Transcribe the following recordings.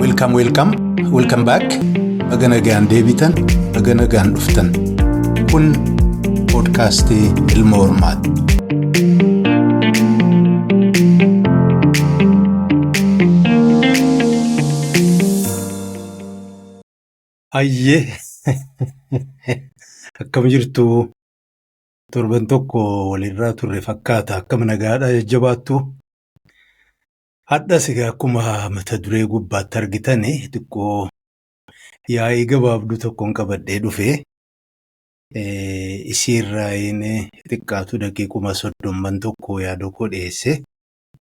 Welcome, welcome, welcome back. Baga nagaan deebitan, baga nagaan dhuftan. Kun poodkaastii Ilma Hormaati. Hayyee, akkam jirtu? Torban tokko walirraa turre fakkaata. Akkam nagaadha jajjabaattu? Hadhas egaa akkuma mata duree gubbaatti argitan xiqqoo yaa'ii gabaabduu tokkoon qabadhee dhufe. Isiirraa inni xiqqaatu daqiiquma soddomman tokko yaada koo dhiyeesse.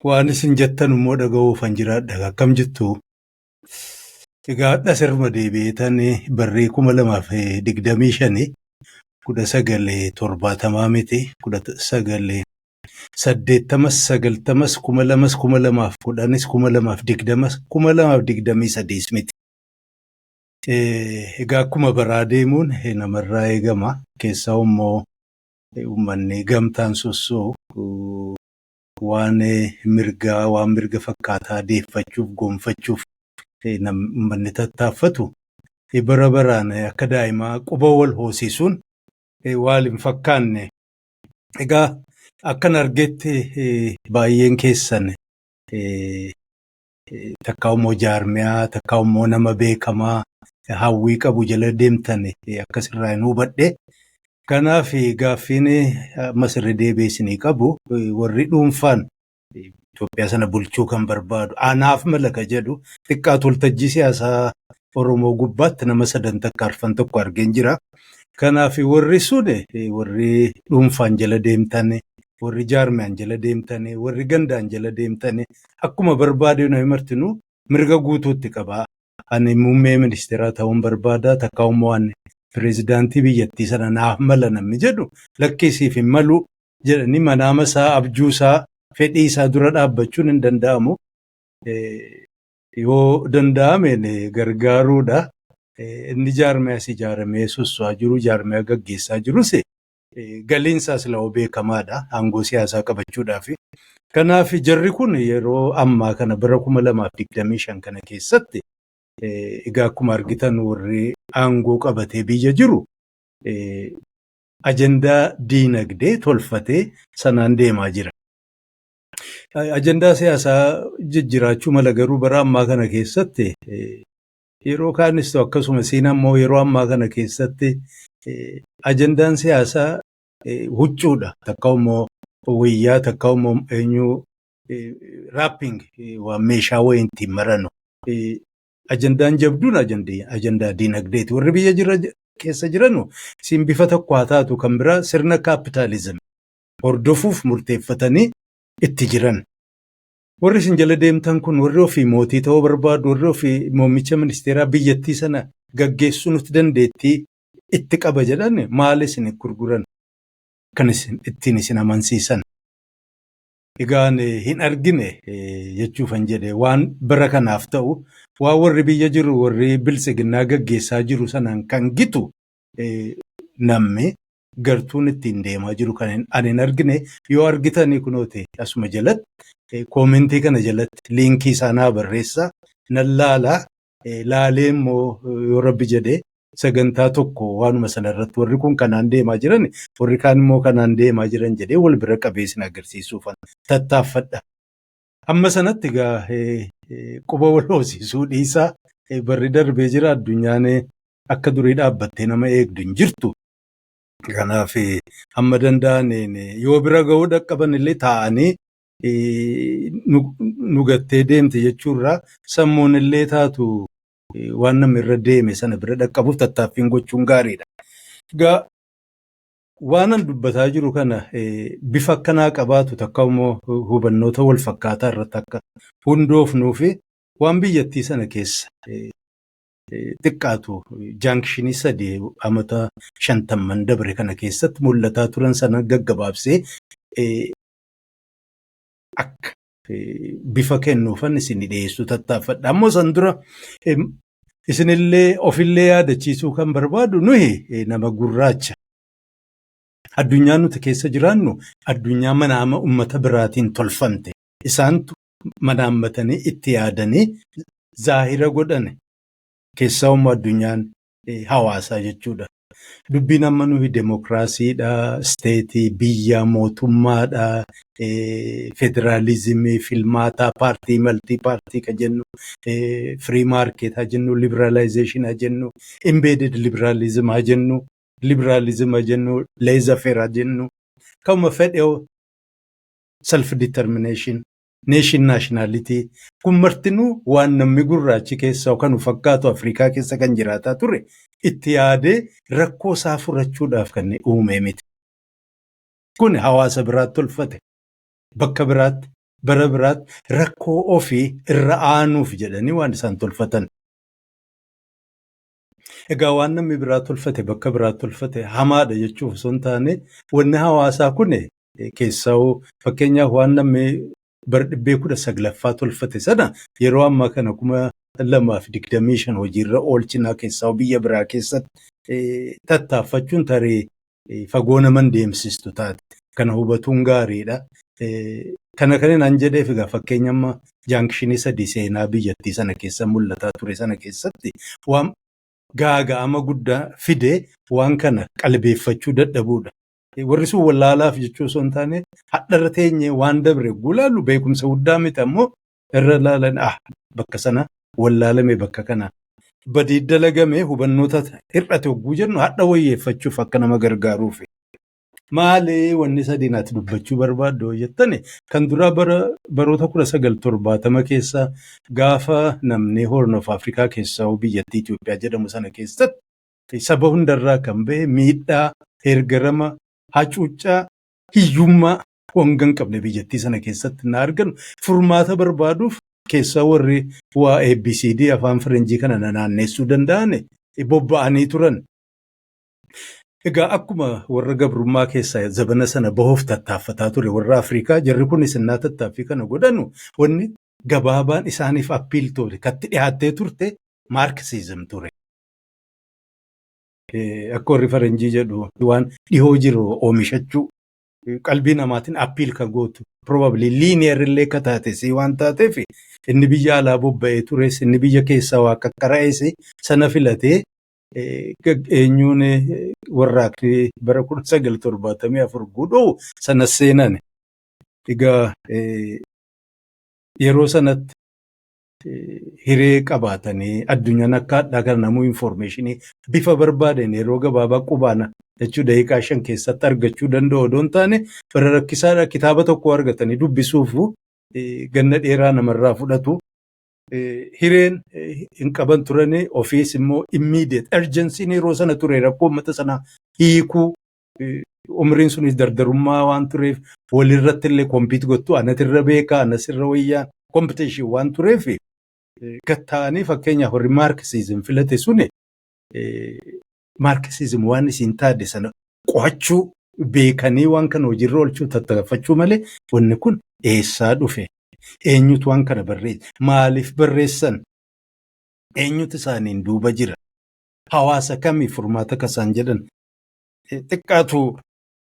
Waan isin jettan immoo dhaga'uufan jiraadha. Akkam jirtu? Egaa hadha sirma deebi'eetan barrii 2025, 1970 miti, 1980s, 90s, 2000s, 2010s, 2020s, 2023s miti. Egaa akkuma baraa deemuun namarraa eegama. Keessaa immoo uummanni gamtaan sossoo'u waan mirgaa, waan mirga fakkaataa deeffachuuf, gonfachuuf uummanni tattaaffatu bara baraan akka daa'imaa quba wal hoosisuun waan hin fakkaanne. Egaa akkan argetti baay'een keessan takkaa immoo jaarmiyaa, takkaa immoo nama beekamaa hawwii qabu jala deemtan akkasirraa hin hubadhe. Kanaaf gaaffiin ammas irra deebi'ee isinii qabu, warri dhuunfaan Itoophiyaa sana bulchuu kan barbaadu anaaf mala ka jedhu xiqqaatu waltajjii siyaasaa Oromoo gubbaatti nama sadan, takka arfan tokko argeen jira. Kanaaf warri sun, warri dhuunfaan jala deemtan, warri jaarmiyaan jala deemtan, warri gandaan jala deemtan, akkuma barbaade namni martinuu mirga guutuutti qaba. Ani muummee ministeeraa ta'uun barbaada, takka immoo ani pireezidaantii biyyattii sana naaf mala namni jedhu, lakkeessiif hin malu jedhanii manaama isaa, abjuu isaa, fedhii isaa dura dhaabbachuun hin danda'amu. Yoo danda'ameen gargaaruudha. Inni jaarmiyaas ijaaramee sosso'aa jiru, jaarmiyaa gaggeessaa jirus, galiin isaas la'oo beekamaadha aangoo siyaasaa qabachuudhaaf. Kanaaf jarri kun yeroo ammaa kana bara 2025 kana keessatti egaa akkuma argitan warri aangoo qabatee biyya jiru ajandaa diinagdee tolfatee sanaan deemaa jira. Ajandaa siyaasaa jijjiraachuu mala, garuu bara ammaa kana keessatti yeroo kaanis ta'u akkasuma siin ammoo yeroo ammaa kana keessatti ajandaan siyaasaa huccuudha. Takka immoo wayyaa, takka immoo eenyu wrapping, waan meeshaa wayii ittiin maranu. Ajandaan jabduun ajandaa diinagdeeti. Warri biyya jira keessa jiranu siin bifa tokko haa taatu kan biraa sirna capitalism hordofuuf murteeffatanii itti jiran. Warri isin jala deemtan kun, warri ofii mootii ta'uu barbaadu, warri ofii muummicha ministeeraa biyyattii sana gaggeessuu nuti dandeettii itti qaba jedhan, maal isin gurguran kan ittiin isin amansiisan? Egaan hin argine jechuufan jedhe. Waan bara kanaaf ta'u, waan warri biyya jiru, warri biltsiginnaa gaggeessaa jiru sanaan kan gitu namni gartuun ittiin deemaa jiru kan ani hin argine. Yoo argitanii kunooti asuma jalatti, koomentii kana jalatti liinkii isaanaa barreessaa, nan laalaa. Laalee immoo yoo rabbi jedhee sagantaa tokko waanuma sana irratti warri kun kanaan deemaa jiran, warri kaan immoo kanaan deemaa jiran jedhee wal bira qabee isin agarsiisuuf tattaaffadha. Amma sanatti egaa quba wal hoosisuu dhiisaa. Barri darbee jira, addunyaan akka durii dhaabbattee nama eegdu hin jirtu. Kanaaf hamma danda'aniin yoo bira ga'uu dhaqqaban illee taa'anii nu gattee deemte jechuurraa sammuun illee taatu waan namni irra deeme sana bira dhaqqabuuf tattaaffiin gochuun gaariidha. Egaa waan an dubbataa jiru kana bifa akkanaa qabaatu, takka immoo hubannoota wal fakkaataa irratti akka hundoofnuu fi waan biyyattii sana keessa xiqqaatu junction 3 amata 50n dabre kana keessatti mul'ataa turan sana gaggabaabsee akka bifa kennuufan isin dhiyeessuu tattaaffadha. Ammoo san dura isinillee ofillee yaadachiisuu kan barbaadu, nuyi nama gurraacha. Addunyaan nuti keessa jiraannu addunyaa manaama uummata biraatiin tolfamte. Isaantu manaammatanii itti yaadanii zaahira godhane. Keessaa immoo addunyaan hawaasaa jechuudha. Dubbiin amma nuyi demokiraasiidha, state, biyya, mootummaadha, federaalizimii, filmaataa, paartii, multi party ka jennu, free market haa jennu, liberalization haa jennu, embedded liberalism haa jennu, liberalism haa jennu, laissez-faire haa jennu, kanuma fedhe, self determination, nation, nationality, kun martinuu waan namni gurraachi keessaa kan fakkaatu Afrikaa keessa kan jiraataa ture itti yaadee rakkoo isaa furachuudhaaf kan uume miti. Kun hawaasa biraatti tolfate. Bakka biraatti, bara biraatti rakkoo ofii irra aanuuf jedhanii waan isaan tolfatan. Egaa waan namni biraa tolfate, bakka biraatti tolfate hamaadha jechuuf osoo hin taane, wanni hawaasaa kun keessaa fakkeenyaaf waan namni bara 1900ffaa tolfate sana yeroo ammaa kana 2025 hojiirra oolchinaa keessaa biyya biraa keessatti tattaaffachuun tarii fagoo naman deemsistu taate. Kana hubatuun gaariidha. Kana kan an jedheef egaa fakkeenya amma junction sadii seenaa biyyattii sana keessa mul'ataa ture sana keessatti waan gaaga'ama guddaa fide waan kana qalbeeffachuu dadhabuudha. Warri sun wallaalaaf jechuu osoo hin taane, hadharra teenyee waan dabre gulaallu beekumsa guddaa miti, ammoo irra laalan bakka sana wallaalame, bakka kana badii dalagame, hubannoota hir'ate hogguu jennu hadha wayyeeffachuuf akka nama gargaaruuf. Maali wanni sadiin ati dubbachuu barbaaddu jettani, kan duraa bara baroota 1970 keessa gaafa namni Horn of Africa keessaa biyyattii Itoophiyaa jedhamu sana keessatti saba hundarraa kan bahe miidhaa, ergarama, hacuuccaa, hiyyummaa honga hin qabne biyyattii sana keessatti na arganu furmaata barbaaduuf keessaa warri waa ABCD afaan Faranjii kana na naanneessuu danda'an bobba'anii turan. Egaa akkuma warra gabrummaa keessaa zabana sana bahuuf tattaaffataa ture warra Afrikaa, jarri kunis innaa tattaaffii kana godhanu wanni gabaabaan isaaniif appeal ture katti dhiyaattee turte Marxism ture. Akka warri Faranjii jedhu waan dhihoo jiru oomishachuu, qalbii namaatiin appeal kan gootu, probably linear illee akka taate si waan taateef, inni biyya alaa bobba'ee tures, inni biyya keessaa waa qaqqara'es sana filatee eenyuun warraaqni bara 1974 gudhuu sana seenan. Egaa yeroo sanatti hiree qabaatanii addunyaan akka hadhaa kana namuu information bifa barbaadeen yeroo gabaabaa qubaana jechuu daqiiqaa 5 keessatti argachuu danda'u odoo hin taane, bara rakkisaadha, kitaaba tokko argatanii dubbisuufu ganna dheeraa namarraa fudhatu. Hireen hin qaban turanii, ofiis immoo immediate urgency yeroo sana ture rakkoo uummata sanaa hiikuu, umriin sunis dardarummaa waan tureef walirratti illee compete gottu, anatirra beekaa, anasirra wayyaa competition waan tureef, gatta'anii fakkeenyaaf warri Marxism filate suni Marxism waan isin taate sana qo'achuu beekanii waan kana hojiirra oolchuu tattaaffachuu malee, wanni kun eessaa dhufe? Eenyutu waan kana barreesse? Maaliif barreessan? Eenyutu isaaniin duuba jira? Hawaasa kamii furmaata kasaan jedhan? Xiqqaatu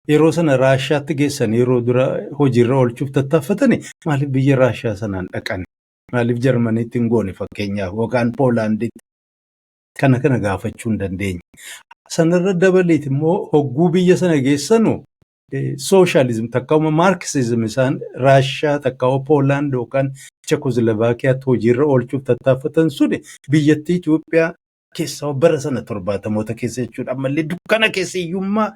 yeroo sana Raashaatti geessan, yeroo dura hojiirra oolchuuf tattaaffatani maaliif biyya Raashaa sanaan dhaqan? Maaliif Jarmaniitti hin goone fakkeenyaaf, yookaan Poolaanditti? Kana kana gaafachuu hin dandeenye. Sanarra dabaleet immoo hogguu biyya sana geessanu socialism takkauma Marxism isaan Raashaa takkauma Poolaand yookaan Chekoslovaakiyaatti hojiirra oolchuuf tattaaffatan suni biyyattii Itoophiyaa keessaa bara sana 70moota keessa jechuudha. Ammallee dukkana keessa, hiyyummaa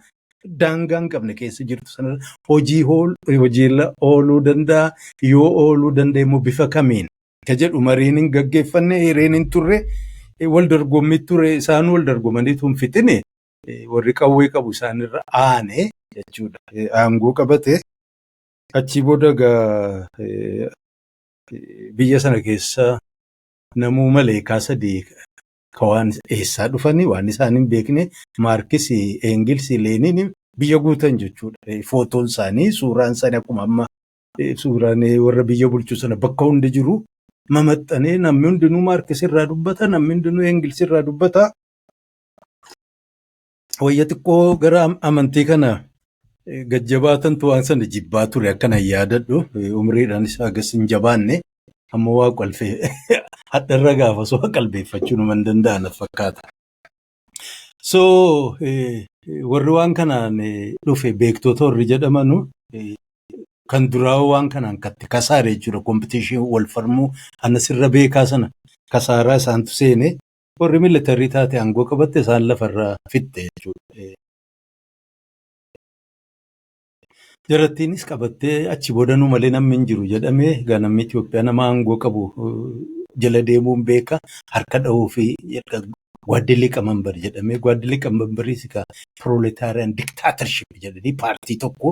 daangaa hin qabne keessa jirtu sana hojiirra ooluu danda'a. Yoo ooluu danda'e immoo bifa kamiin? Ka jedhu mariin hin gaggeeffanne, hireen hin turre, wal dorgommii ture, isaan wal dorgomaniitu hin fixine, warri qawwee qabu isaanirra aane jechuudha. Aangoo qabate achii booda egaa biyya sana keessa namuu maleekaa sadii ka waan eessaa dhufanii waan isaan hin beekne, Maarkis, Eengils, Leeniin biyya guutan jechuudha. Footoon isaanii, suuraan isaanii akkuma amma suuraan warra biyya bulchu sana bakka hundi jiru mamaxxanee, namni hundinuu Maarkis irraa dubbata, namni hundinuu Eengils irraa dubbata. Wayya xiqqoo gara amantii kana Gajjabaatantu waan sana jibbaa ture akkana yaadadhu. Umriidhaanis hagas hin jabaanne, amma waa qalfee hadharra gaafa soo qalbeeffachuu numa hin danda'an fakkaata. So warri waan kanaan dhufe, beektota warri jedhamanu, kan duraa waan kanaan katti kasaare jechuudha. Competition wal falmuu ana sirra beekaa sana kasaaraa isaantu seene, warri military taate aangoo qabatte isaan lafarraa fixxe jechuudha. Jarattiinis qabattee achi booda nu malee namni hin jiru jedhamee, egaa namni Itoophiyaa nama aangoo qabu jala deemuun beeka, harka dhahuu fi ጓድ ሊቀመንበር jedhamee, ጓድ ሊቀመንበሪis egaa proletarian dictatorship jedhanii paartii tokko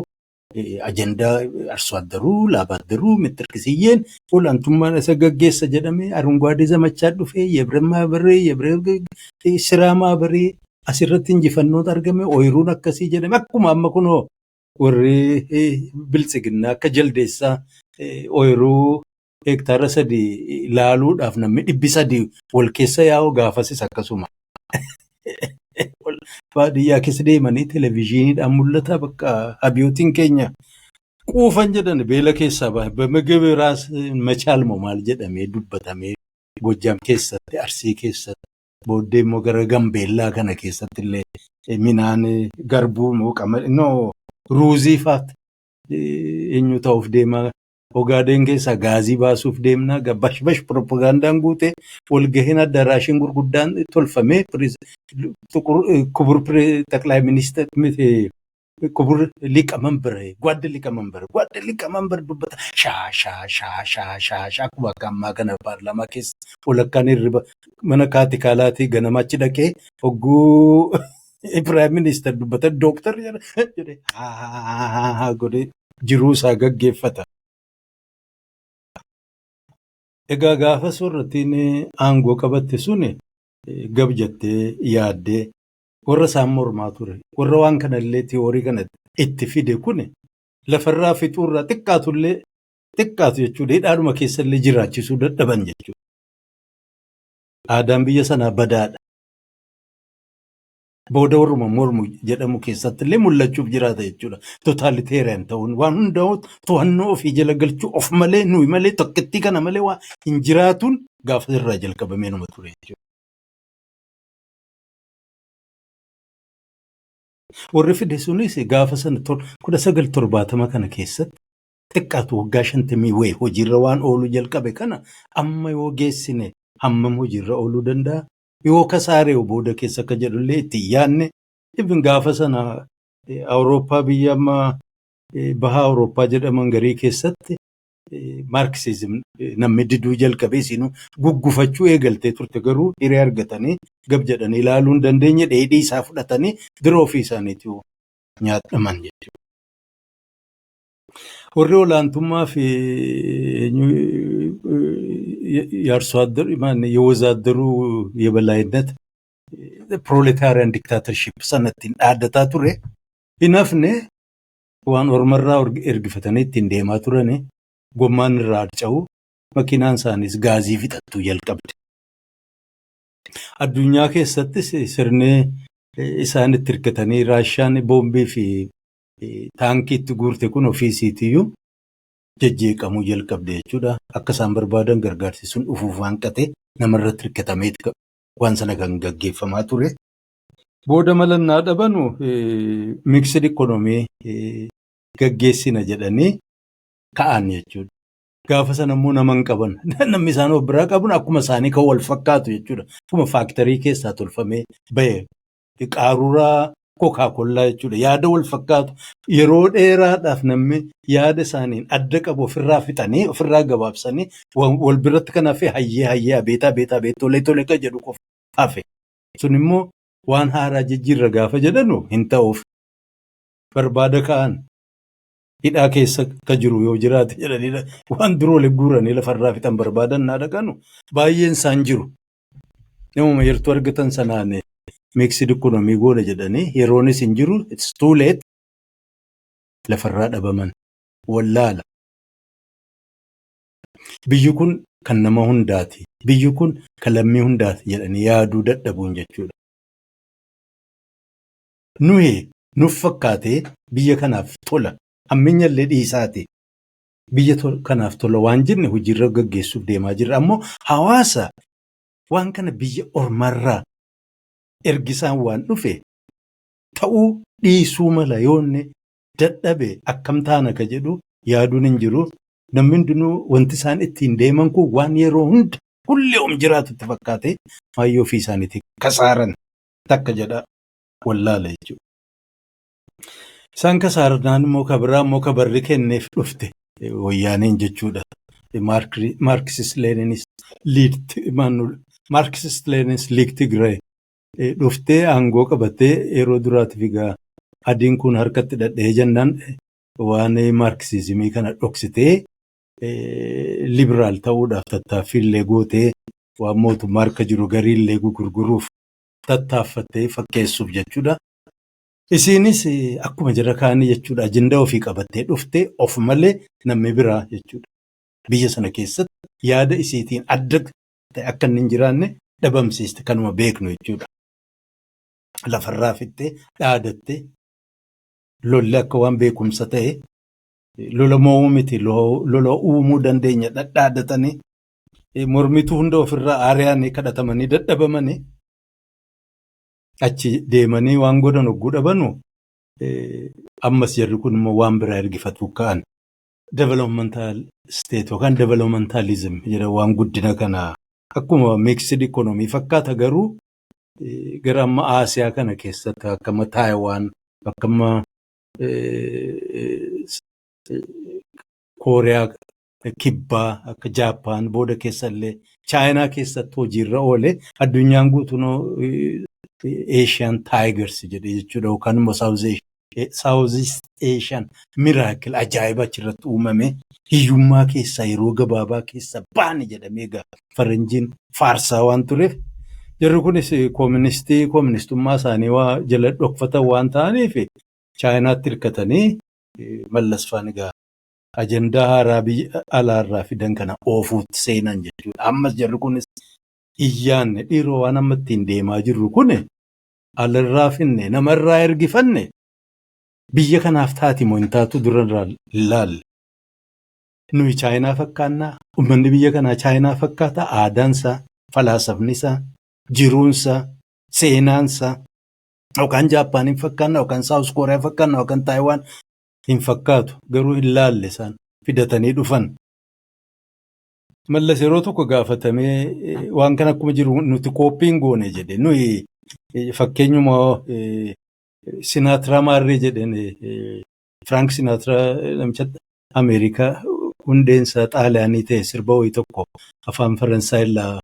ajandaa አርሶ አደሩ ላብ አደሩ ምጥርቅስዬን olaantummaan isa gaggeessa jedhamee አረንጓዴ ዘመቻ dhufee የህብረት ማህበሬ የህብረት ስራ ማህበሬ asirratti injifannoota argame, ooyiruun akkasii jedhame. Akkuma amma kunoo warri biltsiginnaa akka jaldeessaa ooyiruu hektaara 3 laaluudhaaf namni 300 wal keessa yaa'u, gaafasis akkasuma. Baadiyyaa keessa deemanii televezyiiniidhaan mul'ata, bakka abiyootiin keenya quufan jedhan, beela keessaa bahe, በምግብ ራስ መቻል moo maal jedhamee dubbatamee, Gojjaam keessatti, Arsii keessatti, booddee immoo gara Gambeellaa kana keessatti illee minaan garbuu moo qamadii no ruuzii faatti eenyu ta'uuf deema. Ogaadeen keessaa gaazii baasuuf deemna. Bashbash propagandaan guute, walgahiin addaraashiin gurguddaan tolfamee, ክቡር ጠቅላይ ሚኒስትር, ክቡር ሊቀመንበር, ጓድ ሊቀመንበር, ጓድ ሊቀመንበር dubbata, shaa shaa shaa shaa shaa shaa, akkuma akka ammaa kana paarlaamaa keessa walakkaan hirriba mana kaatikaalaatii ganama achi dhaqee hogguu prime minister dubbata, dooktar jedhee haa godhee jiruu isaa gaggeeffata. Egaa gaafa soorratiin aangoo qabatte suni gab jettee yaaddee warra isaan mormaa ture, warra waan kanallee theory kana itti fide kun lafarraa fixuurraa xiqqaatullee xiqqaatu jechuudha. Hidhaadhuma keessallee jiraachisuu dadhaban jechuudha. Aadaan biyya sanaa badaadha. Booda warruma mormu jedhamu keessatti illee mul'achuuf jiraata jechuudha. Totalitarian ta'uun waan hundaa'u to'annoo ofii jala galchuu, of malee nuyi malee tokkittii kana malee waan hin jiraatuun gaafa irraa jalqabamee numa ture jechuudha. Warri fide sunis gaafa sana 1970 kana keessatti xiqqaatu waggaa 50 wayii hojiirra waan ooluu jalqabe kana amma yoo geessine hammam hojiirra ooluu danda'a? Yoo kasaaree booda keessa akka jedhullee itti hin yaadne. Even gaafa sana Awurooppaa, biyya amma baha Awurooppaa jedhaman garii keessatti Marxism namni diduu jalqabee isinuu guggufachuu eegaltee turte, garuu hiree argatanii gab jedhanii ilaaluu hin dandeenye, dheedhii isaa fudhatanii dura ofii isaaniitii nyaataman jechuudha. Warri olaantummaa fi የአርሶ አደሩ የወዛደሩ የበላይነት proletarian dictatorship sanatti dhaaddataa ture. Hin hafne, waan ormarraa ergifatanii ittiin deemaa turani gommaan irraa harca'u, makiinaan isaaniis gaazii fixattuu jalqabde. Addunyaa keessattis sirni isaan itti hirkatanii Raashaan boombii fi taankii itti guurte kun ofii isiitiyyuu jejjeeqamuu jalqabde jechuudha. Akka isaan barbaadan gargaarsi sun dhufuuf hanqate, namarratti hirkatamee waan sana kan gaggeeffamaa ture. Booda malannaa dhabanu mixed economy gaggeessina jedhanii ka'an jechuudha. Gaafa sana immoo nama hin qaban. Namni isaan of biraa qaban akkuma isaanii kan wal fakkaatu jechuudha. Akkuma factory keessaa tolfamee bahe qaaruuraa Coca-Cola jechuudha. Yaada wal fakkaatu yeroo dheeraadhaaf namni yaada isaaniin adda qabu ofirraa fixanii, ofirraa gabaabsanii, wal biratti kan hafe hayyee hayyee, abeet abeet abeet, tolee tolee kan jedhu qofa hafe. Sun immoo waan haaraa jijjiirra gaafa jedhanu hin ta'uuf. Barbaada ka'an, hidhaa keessa ka jiru yoo jiraate jedhanii waan duroo guuranii lafarraa fixan barbaadan naa dhaqanu baay'een isaan jiru. Namuma yertuu argatan sanaan mixed economy goona jedhanii, yeroonis hin jiru, it's too late, lafarraa dhabaman wallaala. Biyyi kun kan nama hundaati. Biyyi kun kan lammii hundaati jedhanii yaaduu dadhabuun jechuudha. Nuyi Nuuf fakkaatee biyya kanaaf tola. Hammeenyallee dhiisaati. Biyya kanaaf tola waan jenne hojiirra gaggeessuuf deemaa jirra. Ammoo hawaasa waan kana biyya ormarraa ergisaan waan dhufe ta'uu dhiisuu mala yoonne dadhabe akkam taana ka jedhu yaaduun hin jiru. Namni hundinuu wanti isaan ittiin deeman kun waan yeroo hunda hullee jiraatu itti fakkaate maayyoo ofii isaaniitiin kasaaran takka jedha wallaala jechuudha. Isaan kasaarnaan immoo kabiraa immoo kabarri kenneef dhufte wayyaaneen jechuudha. Marxist Leninist Marxist Leninist League Tigray dhuftee aangoo qabattee yeroo duraatiif egaa adiin kun harkatti dhadhee jennaan waan maarkisizimii kana dhoksitee liberaal ta'uudhaaf tattaaffii illee gootee waan mootummaa harka jiru garii illee gurguruuf tattaaffattee fakkeessuuf jechuudha. Isiinis akkuma jara kaanii jechuudha, ajandaa ofii qabattee dhuftee of malee namni biraa jechuudha. Biyya sana keessatti yaada isiitiin adda ta'e akka inni hin jiraanne dhabamsiiste, kanuma beeknu jechuudha. Lafarraa fixxee dhaadattee lolli akka waan beekumsa ta'e, lola mo'uu miti, lola uumuu dandeenya dhadhaadatanii mormituu hunda ofirraa aari'anii kadhatamanii dadhabamanii achi deemanii waan godhan hogguu dhabanu ammas jarri kun immoo waan biraa ergifatu ka'an. Developmental state yookaan developmentalism jedha, waan guddina kana akkuma mixed economy fakkaata, garuu gara amma Aasiyaa kana keessatti akka amma Taayiwaan, akka amma Kooriyaa Kibbaa, akka Jaappaan, booda keessallee Chaayinaa keessatti hojiirra oole, addunyaan guutuun Asian Tigers jedhe jechuudha, yookaan immoo Southeast Asian Miracle ajaa'iba achirratti uumame, hiyyummaa keessaa yeroo gabaabaa keessa baane jedhamee egaa faranjiin faarsaa waan tureef, jarri kunis kooministii kooministummaa isaanii waa jala dhokfatan waan ta'aniif Chaayinaatti hirkatanii Mallas faan egaa ajandaa haaraa biyya alaarraa fidan kana oofuutti seenan jechuudha. Ammas jarri kunis hin yaanne, dhiiroo waan amma ittiin deemaa jirru kun alarraa finne, namarraa ergifanne, biyya kanaaf taati moo hin taatu durarraa hin laalle. Nuyi Chaayinaa fakkaannaa? Uummanni biyya kanaa Chaayinaa fakkaata? Aadaansaa, falaasafnisaa, jiruunsaa, seenaansaa yookaan Jaappaan hin fakkaanna, yookaan South Kooriyaa fakkaanna, yookaan Taayiwaan hin fakkaatu. Garuu hin laalle, isaan fidatanii dhufan. Mallas yeroo tokko gaafatamee waan kana akkuma jiru nuti copy n goone jedhe. Nuyi fakkeenyuma Sinaatiraa maarree jedheen, Frank Sinatra namicha Ameerikaa hundeensa Xaaliyaanii ta'e, sirba wayii tokko afaan Faransaay irraa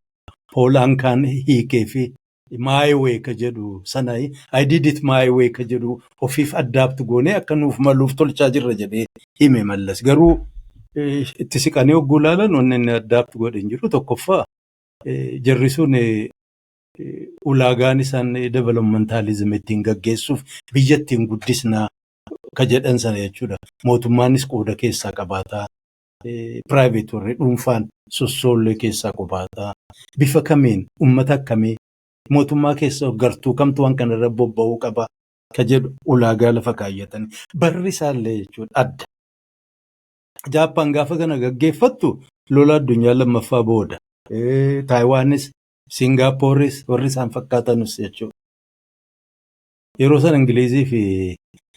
Paul Ankaan hiikee fi "My way" ka jedhu sana, "I did it my way" ka jedhu ofiif adapt goonee akka nuuf maluuf tolchaa jirra jedhee hime Mallas. Garuu itti siqanii hogguu ilaalan wanni inni adapt godhe hin jiru. Tokkoffaa, jarri sun ulaagaan isaan developmentalism ittiin gaggeessuuf biyya ittiin guddisnaa ka jedhan sana jechuudha. Mootummaanis qooda keessaa qabaataa. Private warri dhuunfaan sossoollee keessaa qabaataa. Bifa kamiin, uummata akkamii, mootummaa keessa gartuu kamtu waan kanarra bobba'uu qaba ka jedhu ulaagaa lafa kaayyatanii. Barri isaallee jechuudha adda. Jaappaan gaafa kana gaggeeffattu lola addunyaa lammaffaa booda. Taayiwaanis, Singaappooris, warri isaan fakkaatanus jechuudha. Yeroo sana Ingilizii fi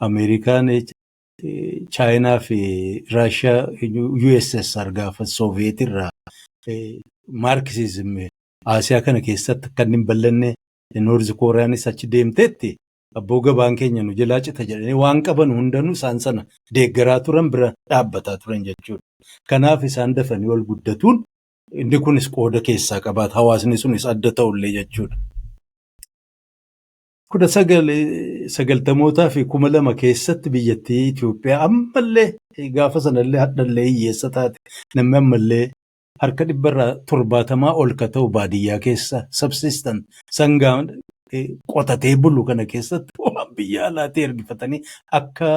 Ameerikaan Chaayinaa fi Raashiyaa, USSR gaafa Sooviyeet irraa Marxism Aasiyaa kana keessatti akka inni hin bal'anne, North Kooriyaanis achi deemteetti abboo gabaan keenya nu jalaa cita jedhanii waan qaban hundanuu isaan sana deeggaraa turan, bira dhaabbataa turan jechuudha. Kanaaf isaan dafanii ol guddatuun inni kunis qooda keessaa qabaata. Hawaasni sunis adda ta'ullee jechuudha. 1990mootaa fi 2000 keessatti biyyattii Itoophiyaa ammallee gaafa sanallee hadhallee hiyyeessa taate, namni ammallee harka 70% ol ka ta'u baadiyyaa keessa subsistence sangaa qotatee bulu kana keessatti waan biyya alaatii ergifatanii akka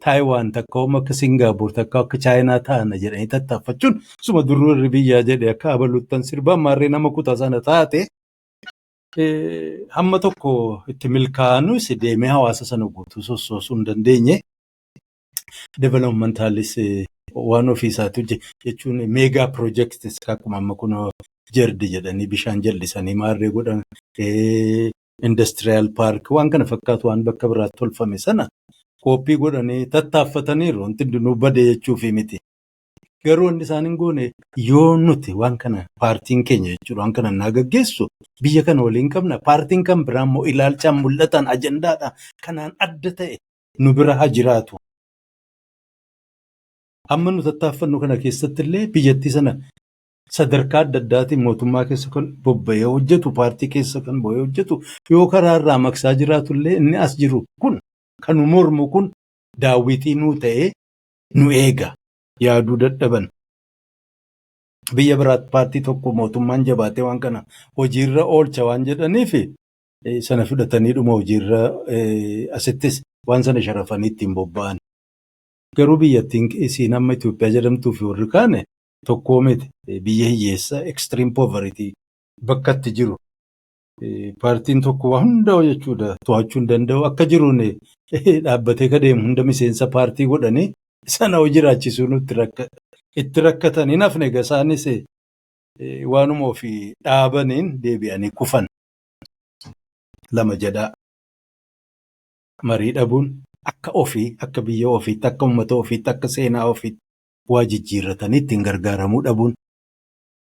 Taayiwaan takka akka Singaapoor takka akka Chaayinaa ta'ana jedhanii tattaaffachuun suma durri biyyaa jedhe akka abaluttan sirbaan maarree nama kutaa sana taate. Hamma tokko itti milkaa'anus deemee hawaasa sana guutuu sossoosuu hin dandeenye. Developmentalis waan ofii isaatti jechuun mega projects akkuma amma kun GERD jedhanii bishaan jallisanii maarree godhan, industrial park waan kana fakkaatu waan bakka biraatti tolfame sana copy godhanii tattaaffataniiru. Wanti hundinuu bade jechuufi miti. Garuu wanti isaan hin goone, yoo nuti waan kana, paartiin keenya jechuudha, waan kana naa gaggeessu biyya kana waliin qabna, paartiin kan biraa immoo ilaalchaan mul'atan ajandaadha kanaan adda ta'e nu bira haa jiraatu. Amma nu tattaaffannu kana keessatti illee biyyattii sana sadarkaa adda addaatiin mootummaa keessa kan bobba'ee hojjetu, paartii keessa kan bo'ee hojjetu yoo karaa irraa maqsaa jiraatu illee, inni as jiru kun kan nu mormu kun daawwitii nuu ta'ee nu eega yaaduu dadhaban. Biyya biraatti paartii tokko mootummaan jabaatee waan kana hojiirra oolcha waan jedhaniif sana fudhatanii dhuma hojiirra asittis waan sana sharafanii ittiin bobba'an. Garuu biyyattiin isiin amma Itoophiyaa jedhamtuu fi warri kaane tokkoo miti. Biyya hiyyeessa, extreme poverty bakka itti jiru. Paartiin tokko waa hunda jechuudha to'achuu hin danda'u. Akka jiruun dhaabbatee ka deemu hunda miseensa paartii godhanii sana hojii jiraachisuu nutti itti rakkatan hin hafne. Egaa isaanis waanuma ofii dhaabaniin deebi'anii kufan. Lama jedhaa. Marii dhabuun, akka ofii, akka biyya ofiitti, akka uummata ofiitti, akka seenaa ofiitti waa jijjiirratanii ittiin gargaaramuu dhabuun.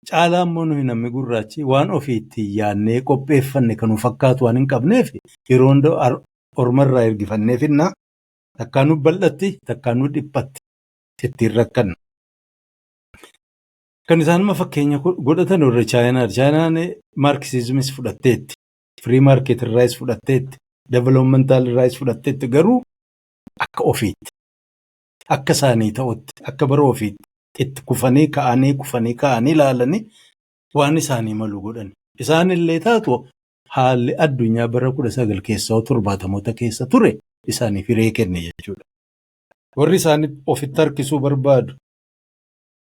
Caalaa immoo nuyi namni gurraachi waan ofii ittiin yaadnee qopheeffanne kan nu fakkaatu waan hin qabneef yeroo hunda ormarraa ergifannee finnaa, takkaa nu bal'atti, takkaa nu dhiphatti, ittiin rakkanna. Kan isaan amma fakkeenya godhatan warra Chaayinaadha. Chaayinaan Marxismis fudhatteetti. Free market irraayis fudhatteetti. Developmental irraayis fudhatteetti, garuu akka ofiitti. Akka isaanii ta'utti, akka bara ofiitti itti kufanii ka'anii, kufanii ka'anii ilaalanii waan isaanii malu godhan. Isaan illee taatu haalli addunyaa bara 19 keessa, 70moota keessa ture isaaniif hiree kenne jechuudha. Warri isaan ofitti harkisuu barbaadu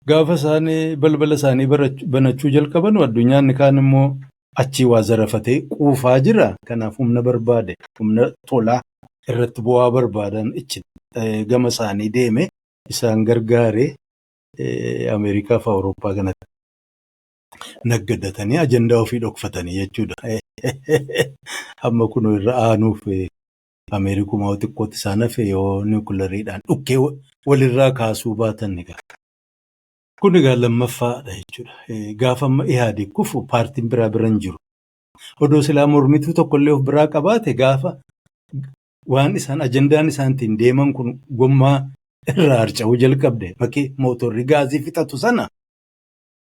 gaafa isaan balbala isaanii banachuu jalqaban, addunyaan kaan immoo achii waa zarafatee quufaa jira. Kanaaf humna barbaade, humna tolaa irratti bu'aa barbaadan ichi gama isaanii deeme, isaan gargaaree Ameerikaa fi Awurooppaa kanatti naggadatanii ajandaa ofii dhokfatanii jechuudha. Amma kun irra aanuuf Ameerikumaa xiqqootti isaan hafe yoo niwukileeriidhaan dhukkee walirraa kaasuu baatan egaa. Kun egaa lammaffaadha jechuudha. Gaafa amma Ihaadiq kufu paartiin biraa bira hin jiru. Odoo silaa mormituu tokkollee of biraa qabaate, gaafa waan isaan ajandaan isaan ittiin deeman kun gommaa irraa harca'uu jalqabde, bakki mootorri gaazii fixatu sana,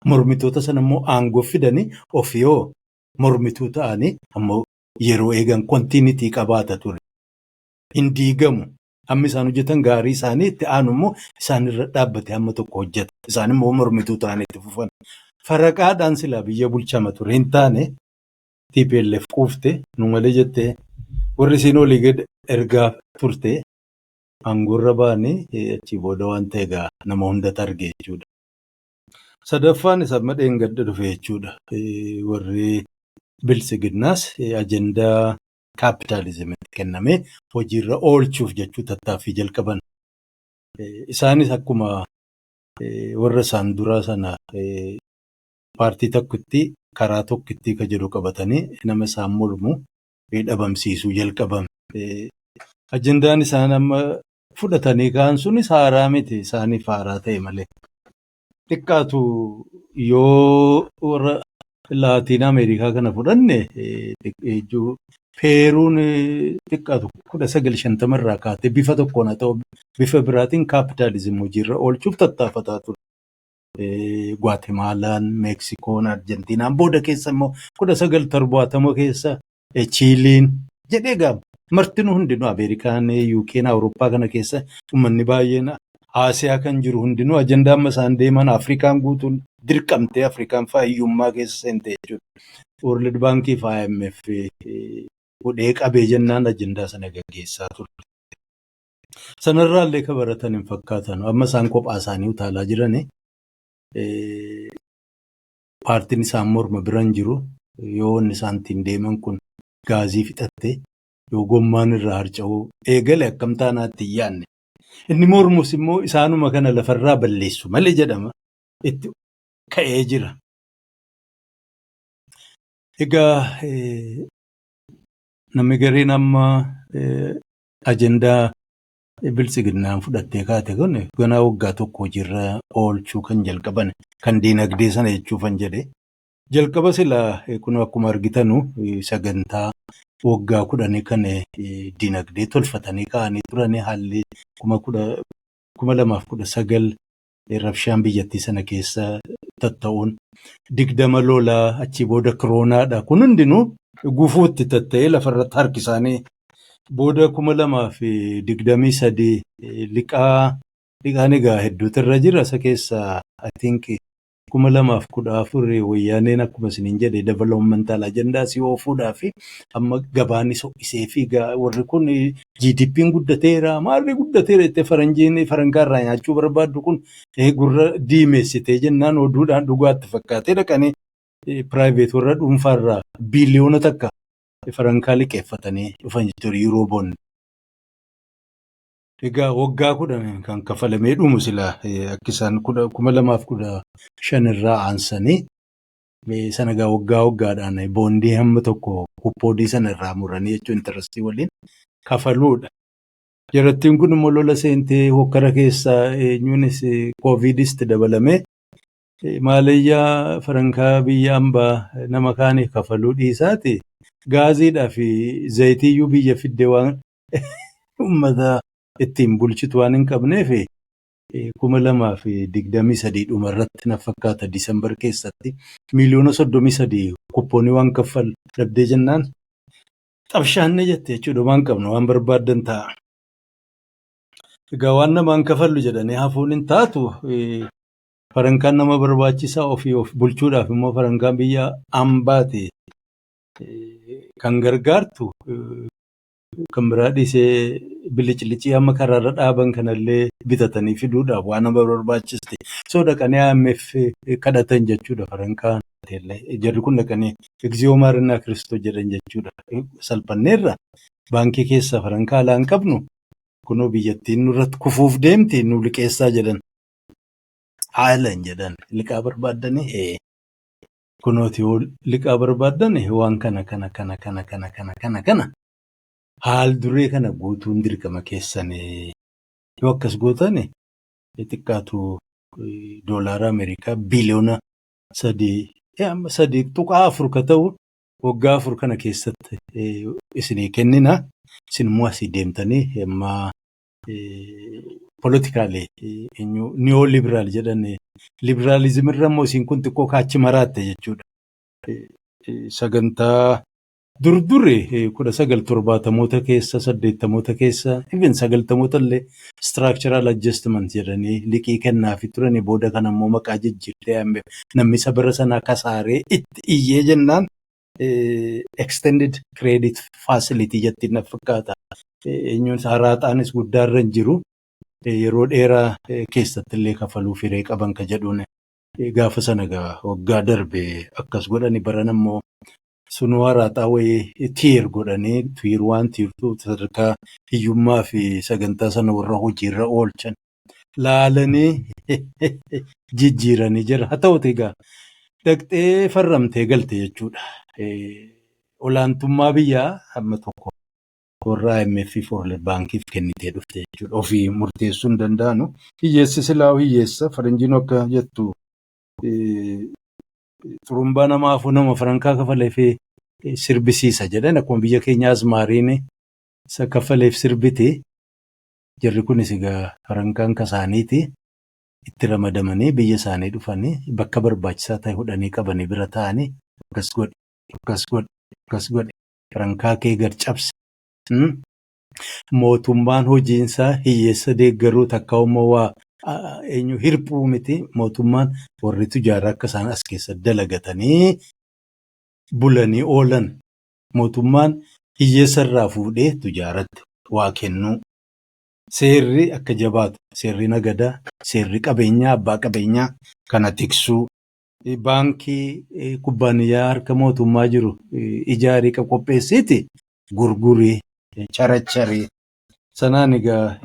mormitoota sana immoo aangoo fidanii ofii yoo mormituu ta'anii ammoo yeroo eegan continuity qabaata ture. Hin diigamu. Hammi isaan hojjetan gaarii isaanii itti aanu immoo isaan irra dhaabbate hamma tokko hojjeta. Isaan immoo mormituu ta'anii itti fufan. Faraqaadhaan silaa biyya bulchama ture, hin taane. TPLF quufte nu malee jettee warri isiin olii gad ergaa turte aangoorra ba'anii achii booda waan ta'e egaa nama hundatu arge jechuudha. Sadaffaan isa amma dheengadda dhufe jechuudha. Warri Biltsiginnaas ajandaa kaapitaalizimiitti kennamee hojiirra oolchuuf jechuu tattaaffii jalqaban. Isaanis akkuma warra isaan duraa sana paartii tokkotti, karaa tokkitti ka jedhu qabatanii nama isaan mormu dhabamsiisuu jalqaban. Ajandaan isaan amma fudhatanii ka'an sunis haaraa miti, isaaniif haaraa ta'e malee. Xiqqaatu yoo warra Laatiin Ameerikaa kana fudhanne, Peeruun xiqqaatu 1950 irraa kaatee bifa tokkoon haa ta'u bifa biraatiin kaapitaalizimii hojiirra oolchuuf tattaafataa ture. Guatemaalaan, Meeksikoon, Arjentiinaan, booda keessa immoo 1970 keessa Chiiliin jedhee gaama. Martinuu hundinuu Ameerikaan, UK'n, Awurooppaa kana keessa uummanni baay'een, Aasiyaa kan jiru hundinuu ajandaa amma isaan deeman, Afrikaan guutuun dirqamtee, Afrikaan fa'aa hiyyummaa keessa seente jechuudha. World Baankii fi IMF hudhee qabee jennaan ajandaa sana gaggeessaa ture. Sanarraa illee kan baratan hin fakkaatan. Amma isaan kophaa isaanii utaalaa jirani. Paartiin isaan morma bira hin jiru. Yoo wanni isaan ittiin deeman kun gaazii fixatte, yoo gommaan irraa harca'uu eegale, akkam taanaatti hin yaadne. Inni mormus immoo isaanuma kana lafarraa balleessu malee jedhama itti ka'ee jira. Egaa namni gariin amma ajandaa Biltsiginnaan fudhattee kaate kun ganaa waggaa tokko hojiirra oolchuu kan jalqaban kan diinagdee sana jechuufan jedhe. Jalqaba silaa kun akkuma argitanu sagantaa waggaa 10 kan diinagdee tolfatanii kaa'anii turanii, haalli 2019 rabshaan biyyattii sana keessa tatta'uun, 20 lolaa, achii booda kiroonaadha. Kun hundinuu gufuutti tatta'ee lafarratti harkisaanii booda 2023 liqaa, liqaan egaa hedduutu irra jira. Isa keessaa I think 2014 wayyaaneen akkuma isiniin jedhe developmental agenda si oofuudhaa fi amma gabaan ho'isee fi warri kun GDP'n guddateera, maalli guddateera jettee faranjiin farankaa irraa nyaachuu barbaaddu kun gurra diimessitee jennaan, oduudhaan dhugaatti fakkaatee dhaqanii private warra dhuunfaarraa biiliyoona 1 farankaa liqeeffatanii dhufan jechuudha, Eurobond. Egaa waggaa 10 kan kafalamee dhumu silaa akka isaan 2015 irraa aansanii sana egaa waggaa waggaadhaan boondii hamma tokko kuppoodii sana irraa muranii jechuun interest waliin kafaluudha. Jarattiin kun immoo lola seentee hokkara keessaa eenyuunis kooviidis dabalamee maalayyaa farankaa biyya ambaa nama kaaniif kafaluu dhiisaati gaaziidhaa fi zayitiiyyuu biyya fidde waan uummata ittiin bulchitu waan hin qabneef, 2023 dhumarratti na fakkaata, Diisembar keessatti miiliyoona 33 kuppoonii waan kaffal dhabdee jennaan, xabshaanne jette jechuudha, waan qabnu waan barbaaddan ta'a. Egaa waan namaan kafallu jedhanii hafuun hin taatu. Farankaan nama barbaachisaa, ofii of bulchuudhaaf immoo farankaan biyya ambaati kan gargaartu. Kan biraa dhiisee biliclicii amma karaarra dhaaban kanallee bitatanii fiduudhaaf waan nama barbaachisti. So dhaqanii IMF kadhatan jechuudha farankaan. Jarri kun dhaqanii "እግዚኦ ማረነ ክርስቶስ" jedhan jechuudha. Salphanneerra, baankii keessaa farankaa alaa hin qabnu, kunoo biyyattiin nurratti kufuuf deemti, nu liqeessaa jedhan. Haalan jedhan, liqaa barbaaddanii, kunooti yoo liqaa barbaaddan waan kana kana kana kana kana kana kana kana haal duree kana guutuun dirqama keessanii, yoo akkas gootan xiqqaatu doolaara Ameerikaa biiliyoona 3, 3.4 ka ta'u waggaa 4 kana keessatti isinii kennina. Isin immoo asii deemtanii amma political neo liberal jedhan, liberalism irra immoo isin kun xiqqoo kaachi maraatte jechuudha. Sagantaa durduri 1970moota keessa, 80moota keessa, even 90moota illee structural adjustment jedhanii liqii kennaafi turanii, booda kana immoo maqaa jijjiirtee namni isa bara sanaa kasaaree itti iyyee jennaan extended credit facility jettiin na fakkaata. Eenyuun haraaxaanis guddaarra hin jiru. Yeroo dheeraa keessatti illee kafaluu firee qaban ka jedhuun gaafa sana waggaa darbe akkas godhani. Baran ammoo sunuu haraaxaa wayii tier godhanii, tier one, tier two, sadarkaa hiyyummaa fi sagantaa sana warra hojiirra oolchan laalanii jijjiiranii jira. Haa ta'uti egaa dhaqxee farramtee galte jechuudha. Olaantummaa biyyaa hamma tokko warra IMF fi World Bankiif kennitee dhufte jechuudha. Ofii murteessuu hin danda'anu. Hiyyeessi silaa hiyyeessa, faranjiin akka jettu xurumbaa namaafuu nama farankaa kafalee fi sirbisiisa jedhan, akkuma biyya keenya azmaariin isa kafaleef sirbiti. Jarri kunis egaa farankaan kasaaniiti itti ramadamanii biyya isaanii dhufanii bakka barbaachisaa ta'e hudhanii qabanii bira taa'anii, akkas godhi, akkas godhi, akkas godhi, farankaa kee gad cabsi. Mootummaan hojiinsaa hiyyeessa deeggaruu takka immoo waa eenyu hirphuu miti. Mootummaan warri tujaaraa akka isaan as keessa dalagatanii bulanii oolan, mootummaan hiyyeessa irraa fuudhee tujaaratti waa kennuu. Seerri akka jabaatu, seerri nagadaa, seerri qabeenyaa, abbaa qabeenyaa kana tiksuu. Baankii kubbaaniyyaa harka mootummaa jiru ijaarii qopheessiiti gurgurii characharii. Sanaan egaa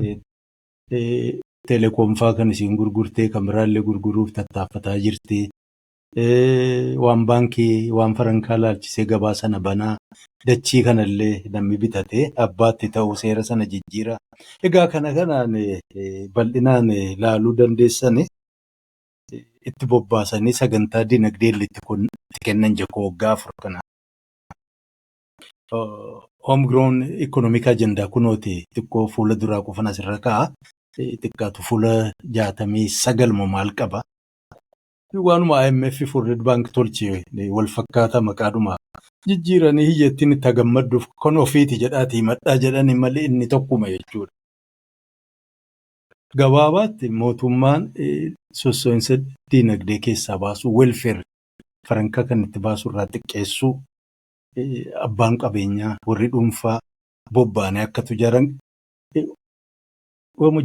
teelekoom fa'aa kan isiin gurgurtee kan biraallee gurguruuf tattaaffataa jirti. Waan baankii waan farankaa laalchisee gabaa sana banaa dachii kanallee namni bitatee abbaatti ta'uu seera sana jijjiira. Egaa kana kanaan bal'inaan laaluu dandeessani itti bobbaasanii sagantaa dinagdee illee itti kennan jechuudha waggaa 4 kana. Homegrown economic agenda kunooti xiqqoo fuula duraa qofan asirra kaa'a. Xiqqaatu fuula 69 moo maal qaba. Waanuma IMF fi World Bank tolche wal fakkaata, maqaadhuma jijjiiranii hiyyattiin itti hagammadduuf kan ofiiti jedhaatii himadhaa jedhanii malee inni tokkuma jechuudha. Gabaabaatti mootummaan sossoo'insa dinagdee keessaa baasuu, welfare farankaa kan itti baasu irraa xiqqeessuu, abbaan qabeenyaa warri dhuunfaa bobba'anii akka tujaaran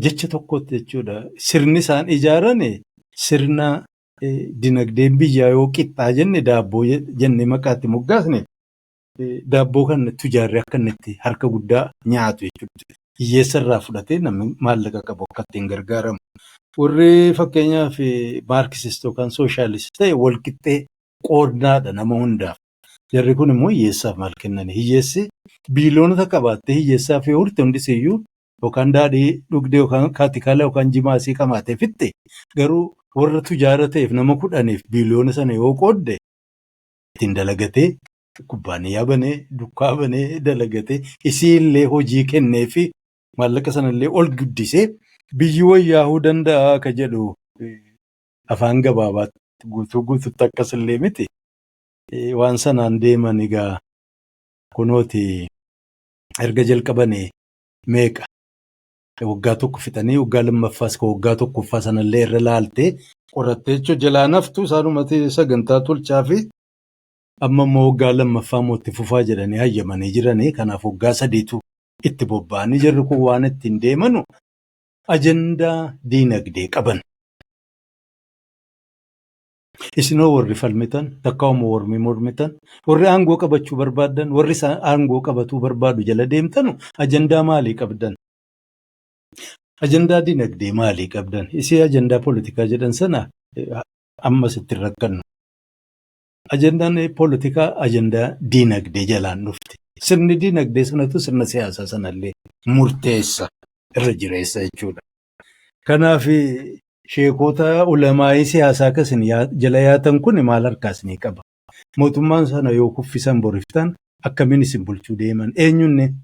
jecha tokkotti jechuudha. Sirni isaan ijaaran sirna dinagdeen biyyaa yoo qixxaa jenne, daabboo jennee maqaatti moggaasne, daabboo kan tujaarri akka inni itti harka guddaa nyaatu jechuudha. Hiyyeessa irraa fudhatee namni maallaqa qabu akka ittiin gargaaramu. Warri fakkeenyaaf Marxist yookaan socialist ta'e walqixxee qoodnaadha nama hundaaf. Jarri kun immoo hiyyeessaaf maal kennani? Hiyyeessi biiliyoonota qabaattee hiyyeessaaf yoo horte hundisiyyuu yookaan daadhii dhugdee yookaan kaatikaala yookaan jimaasii qamaatee fixxe, garuu warra tujaara ta'eef nama 10f biiliyoona sana yoo qoodde ittiin dalagatee kubbaaniyyaa banee, dukkaa banee dalagatee, isii illee hojii kennee fi maallaqa sanallee ol guddisee biyyi wayyaahuu danda'a akka jedhu afaan gabaabaatti, guutuu guututti akkasillee miti. Waan sanaan deeman egaa kunooti erga jalqabanii meeqa waggaa tokko fixanii waggaa lammaffaas ka waggaa tokkoffaa sanallee irra laaltee qorattee jechuun jalaa naftu isaanumatti sagantaa tolchaa fi amma immoo waggaa lammaffaa immoo itti fufaa jedhanii hayyamanii jiranii. Kanaaf waggaa 3tu itti bobba'anii jirru kun waan ittiin deemanu ajandaa diinagdee qaban. Isinoo warri falmitan, takkaa'uma warri mormitan, warri aangoo qabachuu barbaaddan, warri aangoo qabatuu barbaadu jala deemtanu ajandaa maalii qabdan? Ajandaa dinagdee maalii qabdan? Isii ajandaa poolitikaa jedhan sana ammas itti rakkannu. Ajandaan poolitikaa ajandaa dinagdee jalaan dhufti. Sirni dinagdee sanatu sirna siyaasaa sanallee murteessa, irra jireessa jechuudha. Kanaaf sheekota ulamaayii siyaasaa akkasin jala yaatan kun maal harkaas ni qaba? Mootummaan sana yoo kuffisan boriftan akkamiin isin bulchuu deeman? Eenyunni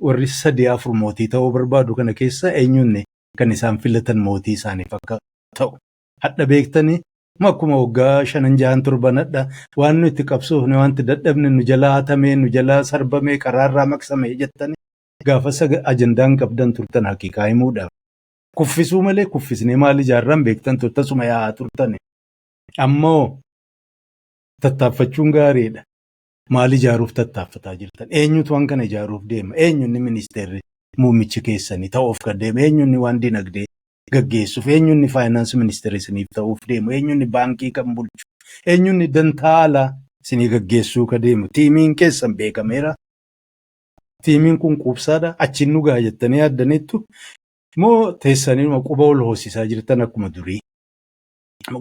warri sadii afur mootii ta'uu barbaadu kana keessa eenyunni kan isaan filatan mootii isaaniif akka ta'u? Hadha beektanii akkuma waggaa shanan jahan torban hadha waan nuti qabsoofne, wanti dadhabne nu jalaa hatamee, nu jalaa sarbamee, karaarraa maqsame jettanii gaafa ajandaan qabdan turtan haqiiqaa himuudhaaf. Kuffisuu malee kuffisnee maal ijaarran beektan tasuma yaa'aa turtan. Ammoo tattaaffachuun gaariidha. Maal ijaaruuf tattaaffataa jirtan? Eenyutu waan kana ijaaruuf deema? Eenyunni ministeerri muummichi keessanii ta'uuf kan deema? Eenyunni waan dinagdee gaggeessuuf? Eenyunni finance ministeerri isiniif ta'uuf deemu? Eenyunni baankii kan bulchu? Eenyunni dantaa alaa isinii gaggeessuu kan deemu? Tiimiin keessan beekameera. Tiimiin kun quubsaadha. Achiin nu gaha jettanii yaaddaniittu moo teessanii quba ol hoosisaa jirtan akkuma durii?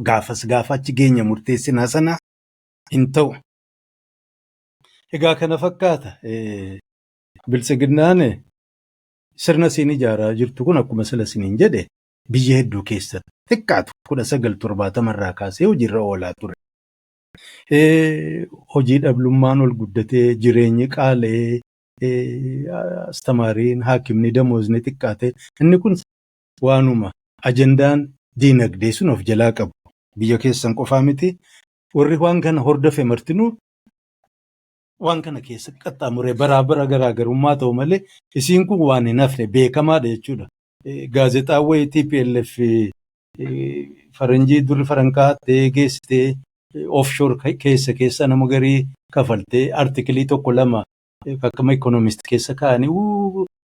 Gaafas gaafa achi geenya murteessinaa sana hin ta'u. Egaa kana fakkaata. Biltsiginnaan sirna isiin ijaaraa jirtu kun akkuma sila isiniin jedhe biyya hedduu keessatti xiqqaatu 1970 irraa kaasee hojiirra oolaa ture. Hojii dhablummaan ol guddatee, jireenyi qaala'ee, astamaariin haakimni damoosni xiqqaate, inni kun waanuma ajandaan diinagdee sun of jalaa qabu. Biyya keessan qofaa miti, warri waan kana hordofe martinuu waan kana keessa qaxxaamuree baraa bara garaagarummaa ta'u malee isiin kun waan hin hafne beekamaadha jechuudha. Gaazexaan wayii TPLF faranjii durri farankaa ta'ee geessitee offshore keessa keessa nama garii kafaltee artikilii tokko lama akkama Economist keessa kaa'anii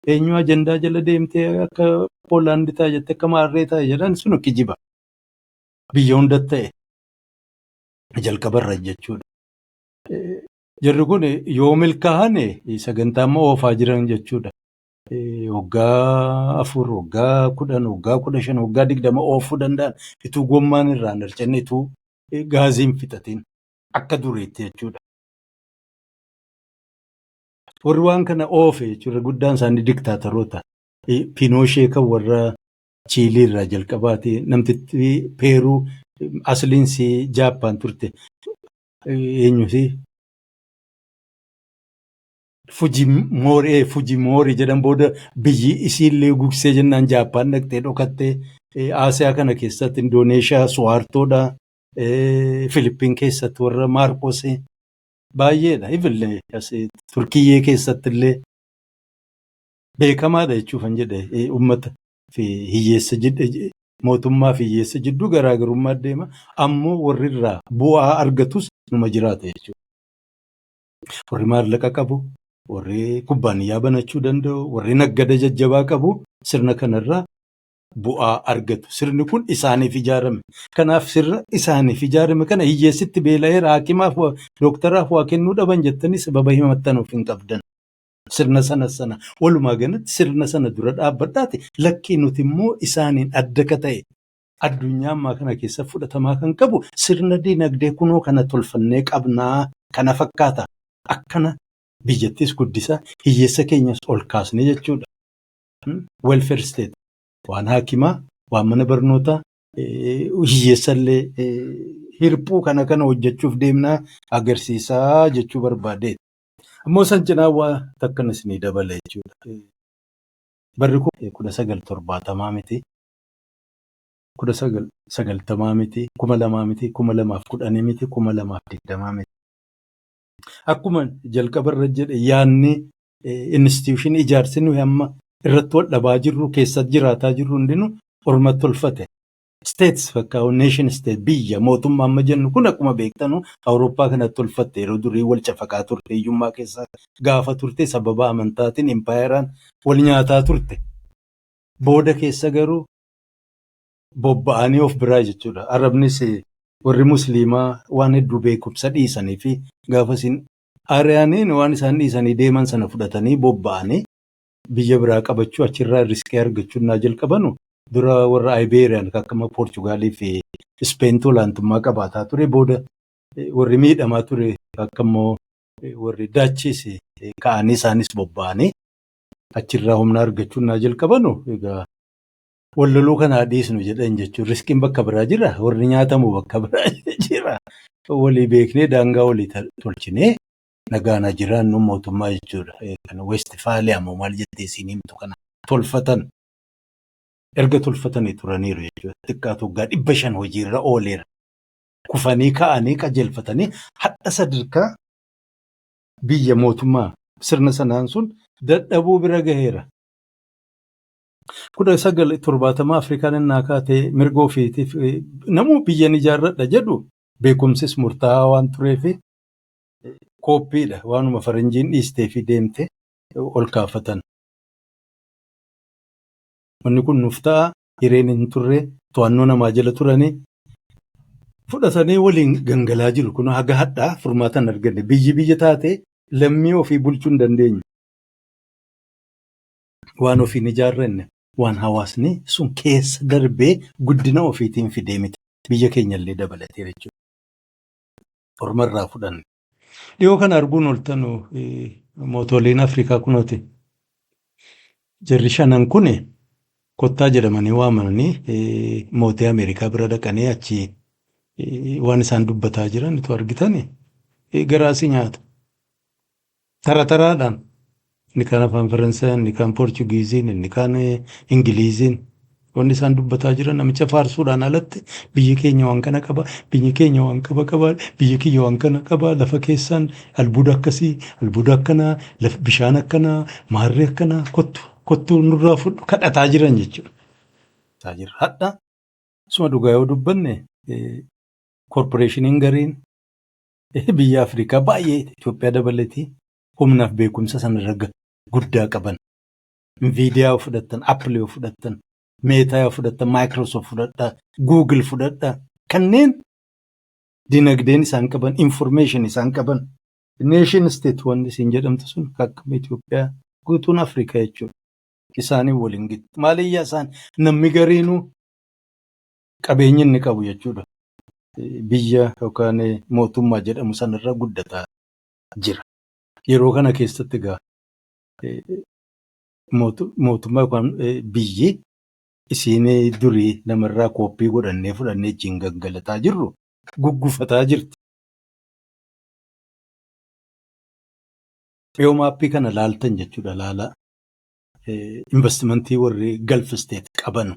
eenyu ajandaa jala deemtee akka Poolaandi ta'a jette, akka Maarree ta'a jedhan sun kijiba. Biyya hunda ta'e. Jalqabarra jechuudha. Jarri kun yoo milkaa'an sagantaa amma oofaa jiran jechuudha. Waggaa 4, waggaa 10, waggaa 15, waggaa 20 oofuu danda'an ituu gommaan irraa hin harcanne, ituu gaaziin fixatiin akka duriitti jechuudha. Warri waan kana oofe jechuudha guddaan isaanii diktaatoroota. Pinoshee kan warra Chiilii irraa jalqabaati. Namtitti Peeruu asliinsi Jaappaan turte. Eenyuti? Fujimoorii jedhan booda biyyi isiillee gugsee jennaan Jaappaan dhaqxee dhokattee. Aasiyaa kana keessatti Indooneeshiyaa Suwaartoodha. Filippin keessatti warra Maarkos baay'eedha. Ivillee Turkiyyee keessatti illee beekamaadha jechuufan jedhe. Uummata fi hiyyeessa, mootummaa fi hiyyeessa jidduu garaagarummaa deema. Ammoo warri irraa bu'aa argatus numa jiraata jechuudha. Warri maallaqa qabu, warri kubbaaniyyaa banachuu danda'u, warri naggada jajjabaa qabu sirna kanarraa bu'aa argatu. Sirni kun isaaniif ijaarame. Kanaaf sirna isaaniif ijaarame kana hiyyeessitti beela'eera, hakimaaf, dooktaraaf waa kennuu dhaban jettanii sababa himattanuuf hin qabdan. Sirna sana walumaa galatti sirna sana dura dhaabbadhaati lakkii, nuti immoo isaaniin adda ka ta'e, addunyaa ammaa kana keessa fudhatamaa kan qabu sirna dinagdee kunoo kana tolfannee qabnaa, kana fakkaata. Akkana biyyattis guddisaa, hiyyeessa keenyas ol kaasne jechuudha. Welfare state waan hakimaa, waan mana barnootaa, hiyyeessallee hirphuu kana kana hojjechuuf deemnaa agarsiisaa jechuu barbaade. Ammoo san cinaa waa takkan isinii dabala jechuudha. Barri kun 1970 miti. 1990 miti. 2000 miti. 2010 miti. 2020 miti. Akkuma jalqabarra jedhe, yaadni institution ijaarsi nuyi amma irratti wal dhabaa jirru, keessatti jiraataa jirru hundinuu ormatti tolfate. States fakkaatu, nation state, biyya mootummaa amma jennu kun akkuma beektanu Awurooppaa kanatti tolfatte. Yeroo durii wal cafaqaa turte, hiyyummaa keessa gaafa turte sababa amantaatiin impaayeraan wal nyaataa turte. Booda keessa garuu bobba'anii of biraa jechuudha. Arabnis warri Musliimaa waan hedduu beekumsa dhiisanii fi gaafa isin Ariyaaniin waan isaan dhiisanii deeman sana fudhatanii bobba'anii biyya biraa qabachuu, achirraa riskii argachuu naa jalqabanu. Dura warra Ayibeeriyaan akkama Poorchugaalii fi Ispeentu olaantummaa qabaataa ture. Booda warri miidhamaa ture akka immoo warri Daachis ka'anii isaanis bobba'anii achirraa humna argachuu naa jalqabanu, egaa walloluu kanaa dhiisnu jedhan jechuun, riskiin bakka biraa jira, warri nyaatamu bakka biraa jira, walii beeknee daangaa walii tolchinee nagaan jiraannu mootummaa jechuudha. Kan Westfaaliyaa moo maal jettee isiin himtu kana tolfatan. Erga tolfatanii turaniiru jechuudha. Xiqqaatu waggaa 500 hojiirra ooleera. Kufanii ka'anii qajeelfatanii hadha sadarkaa biyya mootummaa sirna sanaan sun dadhabuu bira gaheera. 1970 Afrikaan innaa kaatee mirga ofiitiif namuu biyyan ijaarradha jedhu, beekumsis murtaa'aa waan tureef kooppiidha, waanuma faranjiin dhiistee fi deemte ol kaafatan. Wanni kun nuuf ta'a, hireen hin turre, to'annoo namaa jala turanii fudhatanii waliin gangalaa jiru. Kun haga hadhaa furmaata hin arganne. Biyyi biyya taate lammii ofii bulchuu hin dandeenye. Waan ofiin ijaarranne, waan hawaasni sun keessa darbee guddina ofiitiin fidee miti. Biyya keenyallee dabalatee jechuudha. Ormarraa fudhanne. Dhiyoo kana arguun ooltanu mootoliin Afrikaa kunooti. Jarri shanan kun kottaa jedhamanii waamamanii mootii Ameerikaa bira dhaqanii achi waan isaan dubbataa jiran utuu argitan garaasii nyaata. Tara taraadhaan inni kaan afaan Faransaayii, inni kaan Poorchugiiziin, inni kaan Ingiliiziin wanni isaan dubbataa jiran namicha faarsuudhaan alatti, biyyi keenya waan kana qaba, biyyi keenya waan qaba qaba, biyyi kiyya waan kana qaba, lafa keessaan albuuda akkasii, albuuda akkanaa, lafa bishaan akkanaa, maarree akkanaa, kottu kottu nurraa fudhu kadhataa jiran jechuudha. Hadha suma dhugaa yoo dubbanne, corporationiin gariin biyya Afrikaa baay'ee Itoophiyaa dabalatee humnaaf beekumsa sanarra guddaa qaban. Nvidia yoo fudhattan, Apple yoo fudhattan, Meta yoo fudhattan, Microsoft fudhadhaa, Google fudhadhaa. Kanneen Dinagdeen isaan qaban, information isaan qaban, nation state wanti isin jedhamtu sun akka Itoophiyaa guutuun Afrikaa jechuudha. Isaanii waliin gitu. Maaliyyaa isaan namni gariinuu qabeenya inni qabu jechuudha. Biyya yookaan mootummaa jedhamu sanarra guddataa jira. Yeroo kana keessatti egaa mootummaa yookaan biyyi isiin durii namarraa kooppii godhannee fudhannee ittiin gangalataa jirru guggufataa jirti. Yoo maappii kana laaltan jechuudha, laalaa. Investimentii warri Gulf State qaban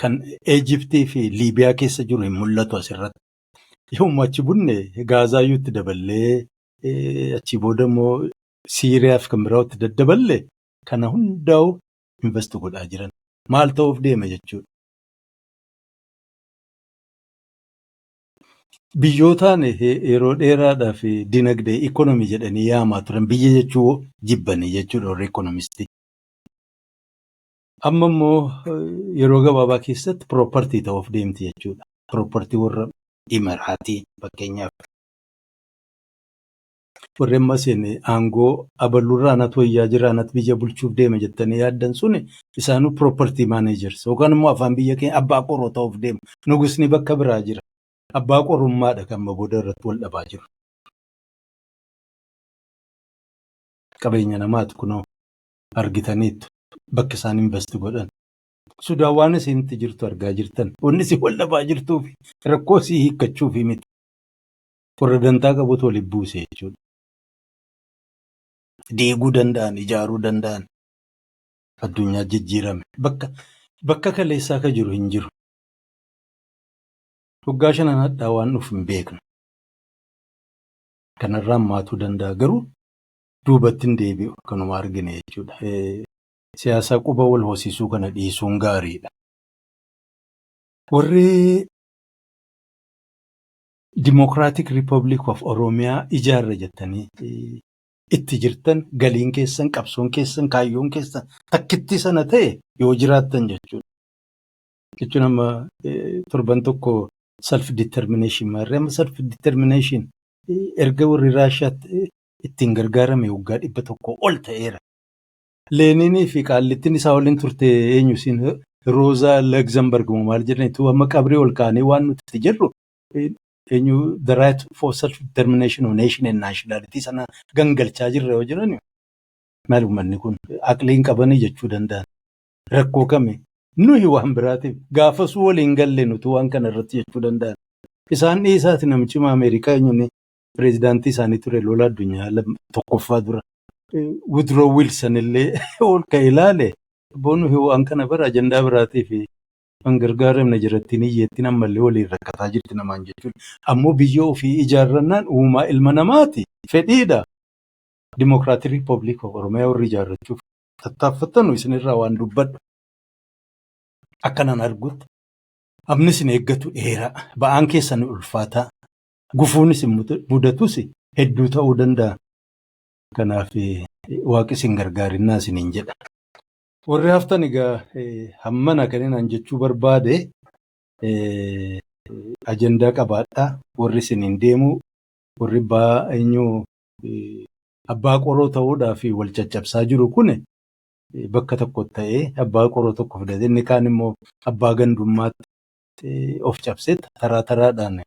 kan Eejiptii fi Liibiyaa keessa jiru hin mul'atu asirratti. Yommuu achi bunne Gaazaayyuu itti daballee, achii booda immoo Siiriyaa fi kan biraa itti daddaballe, kana hundaa'u invest godhaa jiran. Maal ta'uuf deema jechuudha. Biyyootaan yeroo dheeraadhaaf dinagdee, economy jedhanii yaamaa turan, biyya jechuu jibbanii jechuudha warri economistii. Amma immoo yeroo gabaabaa keessatti property ta'uuf deemti jechuudha. Property warra Imiraatii fakkeenyaaf. Warri amma isin aangoo abalurraa anatu wayyaa jira, anatu biyya bulchuuf deema jettanii yaaddan sun isaanuu property managers yookaan immoo afaan biyya keenya abbaa qoroo ta'uuf deemu. Nugusni bakka biraa jira. Abbaa qorummaadha kan booda irratti wal dhabaa jiru. Qabeenya namaati kunoo argitaniittu bakka isaan invest godhan. Sudaan waan isinitti jirtu argaa jirtan. Wanni isin wal dhabaa jirtuuf rakkoo isii hiikkachuuf miti. Warra dantaa qabutu walitti buuse jechuudha. Diiguu danda'an, ijaaruu danda'an. Addunyaa jijjiirame. Bakka kaleessaa ka jiru hin jiru. Waggaa 5n hadhaa waan dhufu hin beeknu. Kanarraa hammaatuu danda'a, garuu duubatti hin deebi'u kanuma argine jechuudha. Siyaasa quba wal hoosisuu kana dhiisuun gaariidha. Warri Democratic Republic of Oromiyaa ijaarra jettanii itti jirtan, galiin keessan, qabsoon keessan, kaayyoon keessan takkitti sana ta'e yoo jiraattan jechuudha. Jechuun amma torban tokko self determination maarree, amma self determination erga warri Raashiyaatti ittiin gargaarame waggaa 100 ol ta'eera. Leeninii fi qaallittiin isaa waliin turte eenyu isin, Roozaa Luxemburg maal jedhanitu, amma qabrii ol kaanee waan nuti itti jirru eenyu, the right for self determination of nation and nationality sana gangalchaa jirra yoo jedhan, maal uummanni kun aqliin qabanii jechuu danda'an. Rakkoo kami nuyi waan biraatiif gaafasuu waliin galle nuti waan kana irratti jechuu danda'an. Isaan dhiisaati, namichi Ameerikaa eenyuun pireezidaantii isaanii ture lola addunyaa tokkoffaa dura. Woodrow Wilson illee ol ka'e ilaale, boonu waan kana bara ajandaa biraatii fi kan gargaaramne jirattiin hiyyeettiin ammallee waliin rakkataa jirti namaan jechuudha. Ammoo biyya ofii ijaarrannaan uumaa ilma namaati. Fedhiidha. Democratic Republic of Oromiyaa warri ijaarrachuuf tattaaffattanu isinirraa waan dubbadhu. Akkanaan argutti amni isin eeggatu dheeraa. Ba'aan keessan ulfaataa. Gufuun isin mudatus hedduu ta'uu danda'a. Kanaaf waaqi isin gargaarinnaa isiniin jedha. Warri haftan egaa hammana kan jechuu barbaade, ajandaa qabaadhaa. Warri isiniin deemu, warri eenyu abbaa qoroo ta'uudhaaf wal caccabsaa jiru kun bakka tokko ta'ee abbaa qoroo tokko fidate, inni kaan immoo abbaa gandummaatti of cabsee taraa taraadhaan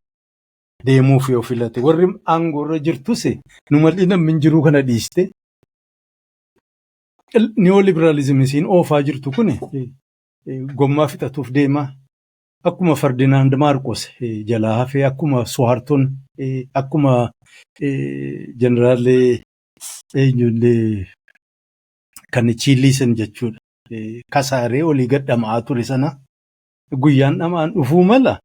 deemuuf yoo filate, warri aangoorra jirtus nu malli namni hin jiru kana dhiiste neoliberalism isiin oofaa jirtu kun gommaa fixatuuf deema. Akkuma Ferdinaand Maarqos jalaa hafee, akkuma Suhaartoon, akkuma jeneraallee eenyullee kan Chiilii san jechuudha. Kasaaree olii gad dhama'aa ture sana guyyaan dhama'an dhufuu mala.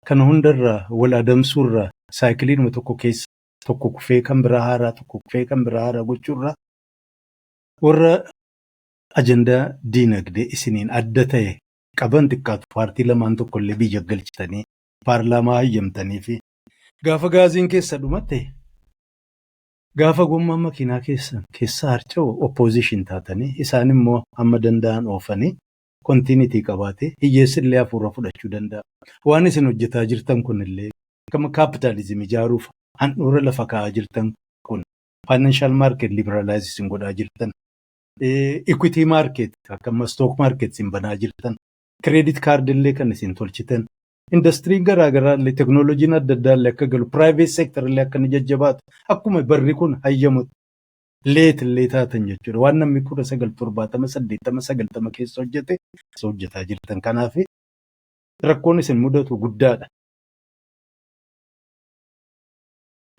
Kana hundarraa wal adamsuurraa, saayikiliinuma tokko keessa tokko kufee kan biraa haaraa, tokko kufee kan biraa haaraa gochuurraa, warra ajandaa diinagdee isiniin adda ta'e qaban, xiqqaatu paartii lamaan tokkollee biyya galchitanii paarlaamaa hayyamtanii fi gaafa gaaziin keessa dhumatte, gaafa gommaan makiinaa keessan keessa harca'u opposition taatanii, isaan immoo hamma danda'an oofanii continuity qabaate hiyyeessi illee hafuura fudhachuu danda'a. Waan isin hojjetaa jirtan kunillee Kama capitalism ijaaruuf handhuura lafa kaa'aa jirtan kun, financial market liberalization godhaa jirtan, equity market akkasumas stock market isin banaa jirtan, credit card illee kan isin tolchitan, indastiriin garaagaraa illee, teknooloojiin adda addaa illee akka galu, private sector illee akka inni jajjabaatu akkuma barri kun hayyamu late illee taatan jechuudha. Waan namni 1970, 80, 90 keessa hojjete isa hojjetaa jirtan. Kanaaf rakkoon isin mudatu guddaadha.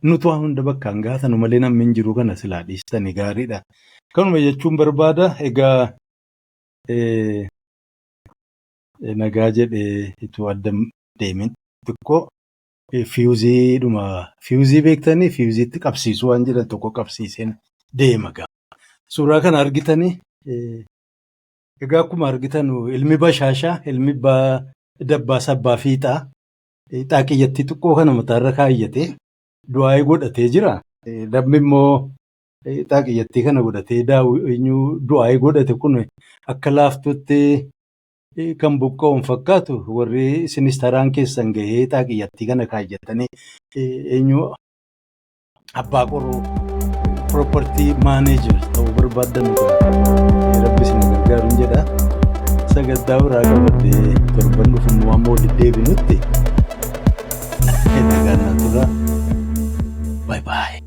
Nutu waan hunda bakkaan gaatanu malee namni hin jiru, kana silaa dhiistanii gaariidha. Kanuma jechuun barbaada. Egaa nagaa jedhee ituu adda deemin xiqqoo fiuziidhuma, fiuzii beektanii, fiuziitti qabsiisuu waan jedhan tokko qabsiiseen deema gaa. Suuraa kana argitanii, egaa akkuma argitan ilmi bashaashaa, ilmi dabbaa sabbaa fiixaa xaaqiyyattii xiqqoo kana mataarra kaayyatee du'aayii godhatee jira. Namni immoo xaaqiyyattii kana godhatee du'aayii godhate kun akka laaftutti kan buqqa'u hin fakkaatu. Warri isinis taraan keessan gahee xaaqiyyattii kana kaayyatanii eenyu abbaa qoroo property manager ta'uu barbaaddan, Rabbi isin gargaaruun jedha. Sagantaa biraa qabadhee torban dhufu immoo amma walitti deebinutti nagaan naa tura. Bye bye.